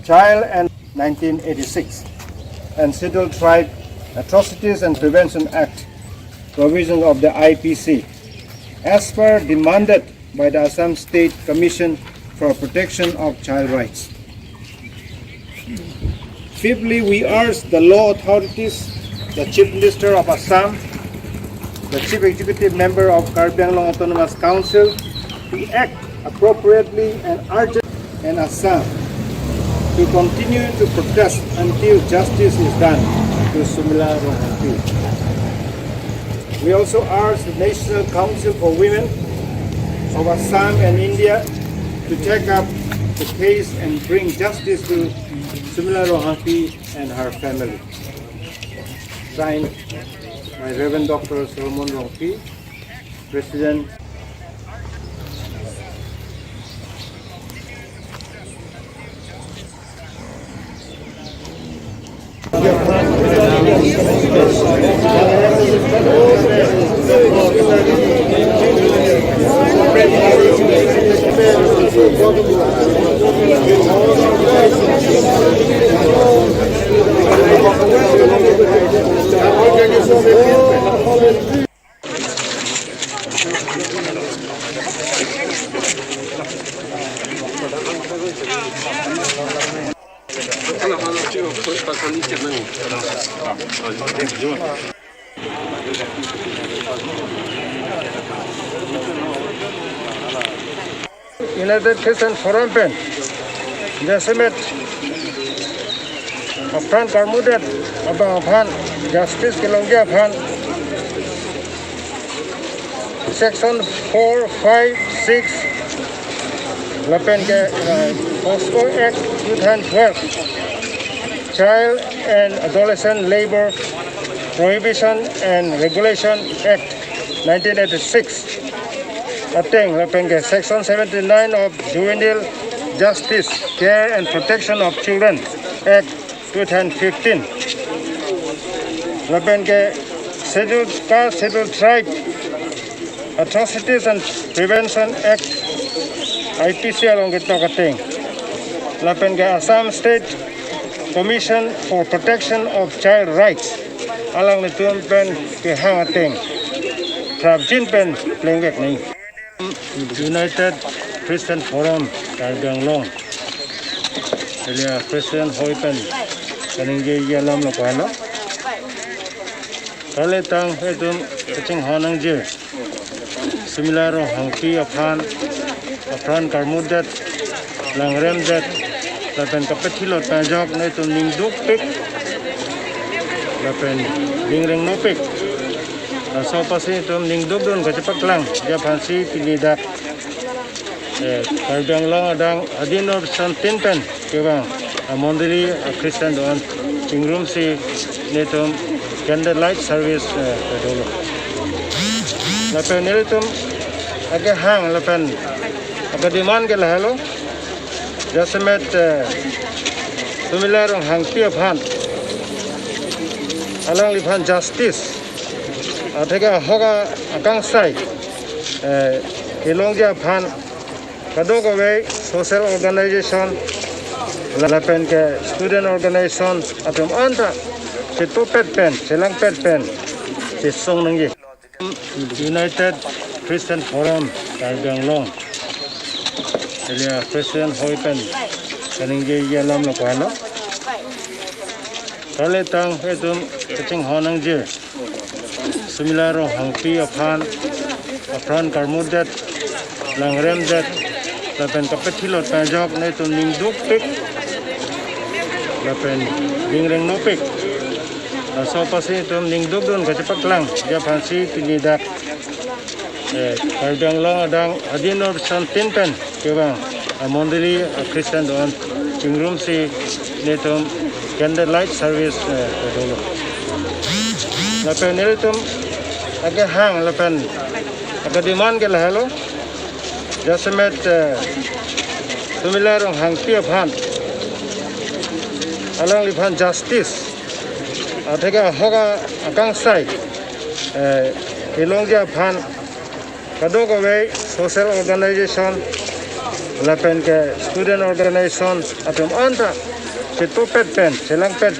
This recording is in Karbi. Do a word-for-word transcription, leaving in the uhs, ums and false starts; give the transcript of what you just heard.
Child and nineteen eighty-six and Scheduled Tribe Atrocities and Prevention Act provisions of the I P C as per demanded by the Assam State Commission for Protection of Child Rights. Fifthly, we urge the law authorities, the Chief Minister of Assam, the Chief Executive Member of Karbi Anglong Autonomous Council, to act appropriately and urgent in Assam to continue to protest until justice is done to Sumila Ronghangpi. We also urge the National Council for Women of Assam and India to take up the case and bring justice to Sumila Ronghangpi and her family. Signed by Reverend Doctor Solomon Rongpi, President. United Christian Forum pen jasemet apran karmudet abang aphan justice kelongji aphan Section four five six lapen ke, eh, POCSO Act two thousand twelve, Child and Adolescent Labor Prohibition and Regulation Act nineteen eighty-six ateng lapen ke Section seventy-nine of Juvenile Justice, Care and Protection of Children Act two thousand fifteen. Lapen ke Scheduled Caste, Scheduled Tribe Atrocities and Prevention Act, I P C along ketok ateng. Lapen ke Assam State Commission for Protection of Child Rights alanglitum pen kehang ateng prapjin pen plengvek nangji. United Christian Forum Karbi Anglong, elia Christian hoi pen kaningjeji alam lo pahalo. Kali tang etum kachinghon nangji Sumila Ronghangpi aphan apran karmudet, langremdet, lapen kapathilot pajok netum ningdukpik lapen ningrengnopik. Laso apotsi itum ningdukdun kachepaklang aphansi pini dak, eh, Karbi Anglong adang adin or santin pen kevang amondoli a Christian do-an chingrumsi netum candlelight service, eh, padolo. Lapen nelitum akehang lapen akademand ke lahelo. Jasemet, eh, Sumila Ronghangpi aphan alangliphan justice atheke ahok akangsai, eh, kelongji aphan kadokave social organization lapen ke student organization atum anta chetupet pen, chelangpet pen chesong nangji. United Christian Forum Karbi Anglong, elia Christian hoi pen kaningjeji alam lo pahalo. Kali tang etum kachinghon nangji Sumila Ronghangpi aphan apran karmudet, langremdet, lapen kapathilot pajok netum ningdukpik lapen ningrengnopik. Laso apotsi itum ningdukdun kachepaklang aphansi pini dak, eh, Karbi Anglong adang adin or santin pen kevang amondoli a Christian do-an chingrumsi netum candlelight service, eh, padolo. Lapen nelitum akehang lapen akademand ke lahelo. Jasemet, eh, Sumila Ronghangpi aphan alangliphan justice atheke ahok akangsai, eh, kelongji aphan kadokave social organization lapen ke student organization atum anta chepupet pen, chelangpet